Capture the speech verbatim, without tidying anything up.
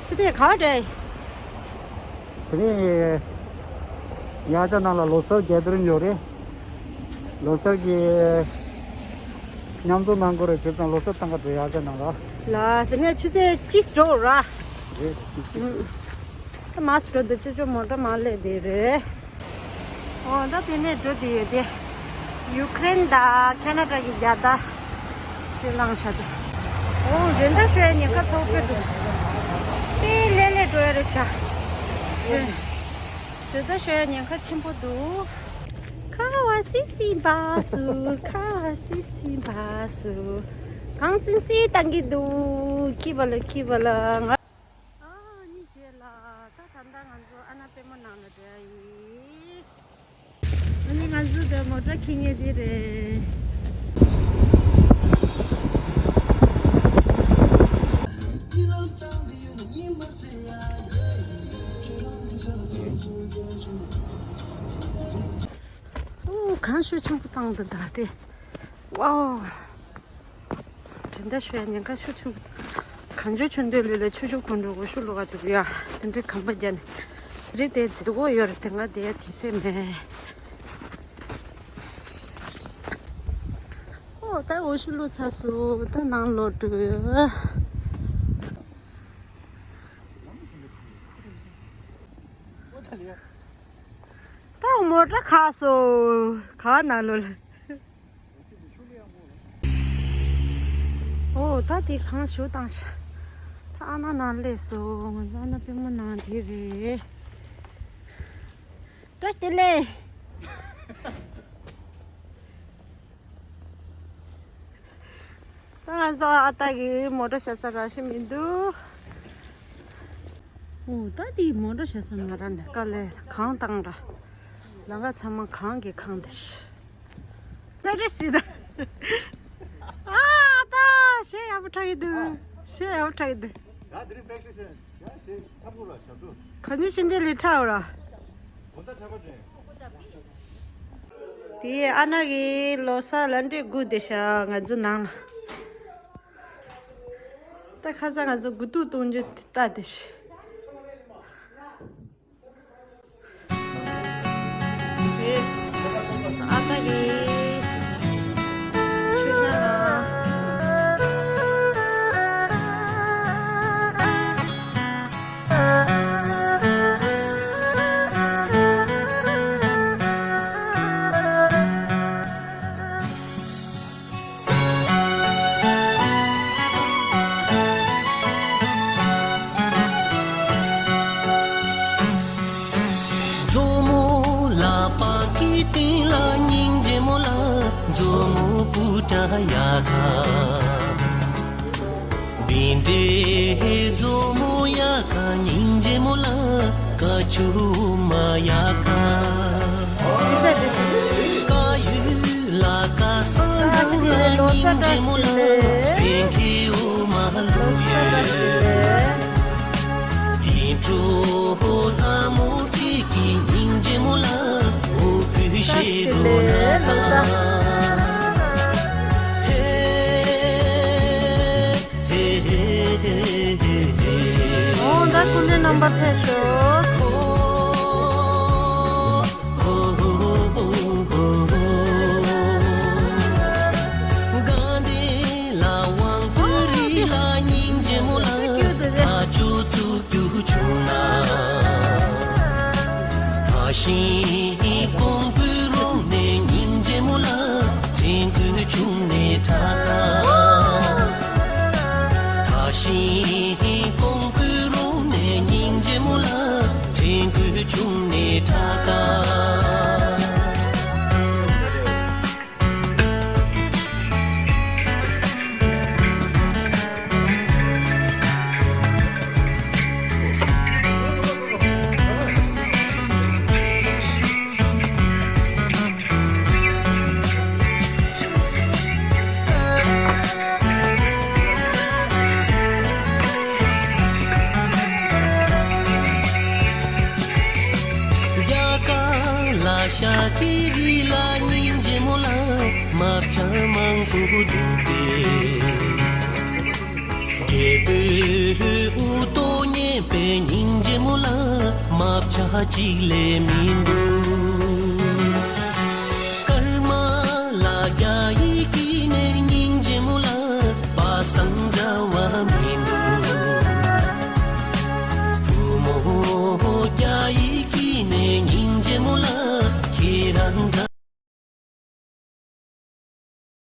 ཚེ་དེ་ག་རེད། དེ་ནས་ཡ་ཅག་ནང་ལ་ལོ་གསར་གེ་དར་རིང་ཡོད་རེད། ལོ་གསར་གྱི་མཉམ་འཛོམས་གནང་དགོས་རེད། བྱས་ཙང་ལོ་གསར་བཏང་ག་འགྲོ་ཡ་ཅག་ནང་ལ། ལ་དེ་ནས་ཆུ་ཚོད་གཅིག་འགྲོ་ར། རེད། ད་མར་འགྲོ་འདི་ཆུ་ཆུ་མོ་ཊ་མར་སླེབས་བསྡད་རེད། ཨོ་ད་དེ་ནས་འགྲོ་དེ་ཡོད་དེ། ཡུ་ཀེ་རེན་དང་ཁེ་ན་ཌ་གི་རྒྱལ་དར་དེ་བླངས་བཞག་དེ། ཨོ་རེད་ད་ཤོད་ཉེན་ཁ་ཐོག་པོ་འདུག་དེ་ལེ་ལེ་འགྲོ་ཡ་རེད་ཤག་རེད་ད་ཤོད་ཉེན་ཁ་ཆེན་པོ་འདུག་ཁ་བ་སི་སི་བ་སུ། ཁ་བ་སི་སི་བ་སུ། གངས་སིང་སིང་བཏང་གི་འདུག་ཁྱི་བ་ལ་ཁྱི་བ་ལ་ང་། ཨ་ནི་རྗེས་ལ་ད་ད་ལྟ་ང་ཚོ་ཨ་ན་པད་མོ་ནང་ལ་འགྲོ་ཡ་ཡིན། ཨ་ནི་ང་ཚོ་ད་མོ་ཊ་འཁྱེར་མཁན་དེ་རེད། ཨོ་གངས་ཤུགས་ཆེན་པོ་བཏང་འདུག་ད་དེ། ཝའོ། དེ་འདྲ་ཞུ་ཡ་ཉེན་ཁ་ཤུགས་ཆེན་པོ་དང་། གངས་ཆུ་ཆུ་འདོད་ལུས་ལ་ཆུ་ཆུ་གོན་འགྲོ་དགོས་ཤུ་ལུ་ག་འདུག་ཡ། དེ་འདྲའི་ཁང་པ་བརྒྱབ་ནས་རི་དེ་མཛེས་སྒོ་ཡོད་རེད། དེ་སྔ་དེ་ཡ་དེ་སེ་མེད། ཨོ་ད་འོ་ཤུ་ལུ་ཚ་སུ་ད་ནང་ལོག་འགྲོ། ད་མོ་ཊ་ཁག་སོ་ག་ནང་ལོག་ལ། ཨོ་ད་དེ་གང་ཞུ་བཏང་ཤག་ད་ཨ་ན་ནང་སླེབས་སོང་། ང་ཚོ་ཨ་ན་པད་མོ་ནང་དེ་རེད། བཀྲ་ཤིས་བདེ་ལེགས། ད་ང་ཚོ་ཨ་ཏ་གི་མོ་ཊ་བཞག་ས་རག་ཤི་མི་འདུག་ཨོ་ད་དེ་མོ་ཊ་བཞག་ས་ང་རང་ནས་དཀའ་ལས་གང་བཏང་ར། ལམ་ཁ་ཚང་མ་གངས་ཀྱིས་གང་བསྡད་ཤག་ལ་རེ་སི་ད། ཨ་ད་ཞེ་ཡག་པོ་ཁྲག་གི་འདུག་ཞེ་ཡག་པོ་ཁྲག་གི་འདུག་ད་དེ་རིང་པེག་ཊི་སི་ཡ་ཞེ་ཆབ་ཀུ་ར་ཞབས་བྲོ། ག་ཉུ་ཤིན་ཏེ་ལི་ཁྲག་ར། གོ་ད་ཁྲག་པ་དྲན། དེ་ཨ་ན་གི་ལོ་གསར་ལ་འདྲེ་དགུ་བསྡད་ཤག་ང་ཚོ་ནང་ལ། ད་ཁ་སང་ང་ཚོ་དགུ་ཐུག་གཏོང་རྒྱུ་དེ་ལྟ་དེ་ཤི། ཨ་ཕ་གི་ཆུ་ཤ་ལ། མཛོ་མོ་ལ་པ་ཀི་ཏི་ལ་སྙིང་རྗེ་མོ་ལ། མཛོ་མོ་པུ་ཏྲ་ཡ་ག་བིན་ཏེ་མཛོ་མོ་ཡ་ག་སྙིང་རྗེ་མོ་ལ། ཀ་ཆུ་མ་ཡ་ག་ཀ་ཡུ་ལ་ཀ་ས་ན་ལ་སྙིང་རྗེ་མོ་ལ། སེང་གེ་འོ་མ་ལུ་ཡོད། ཡིན་གྲོ་ལྷ་མོ་ཁྱེད་ཀྱི་སྙིང་རྗེ་མོ་ལ། འོ་བུ་ཤེ་རོ་ན་ད། ཧེ་ཧེ་ཧེ་ཧེ་ཧེ། འོ་ད་སྐུ་མགྲོན་རྣམ་པ་ཕེབས་ཤོག་ཤིང་ཀོང་པུ་རོང་ནས་སྙིང་རྗེ་མོ་ལ། ཆེན་ཁུ་ཆུང་ནས་ཁྲ་ཁ་ཤིང་ཀོང་པུ་རོང་ནས་སྙིང་རྗེ་མོ་ལ། ཆེན་ཁུ་ཆུང་ནས་ཁྲ་ཁ་རྒྱ་གར་ལ་ཤ་ཀི་རི་ལ་སྙིང་རྗེ་མོ་ལ། མ་བྱ་མང་པོ་འདུག་སྟེ། རྒྱལ་པོའི་དབུ་ཏོ་ཉེ་ གཅིག་ལས་མི་འདུག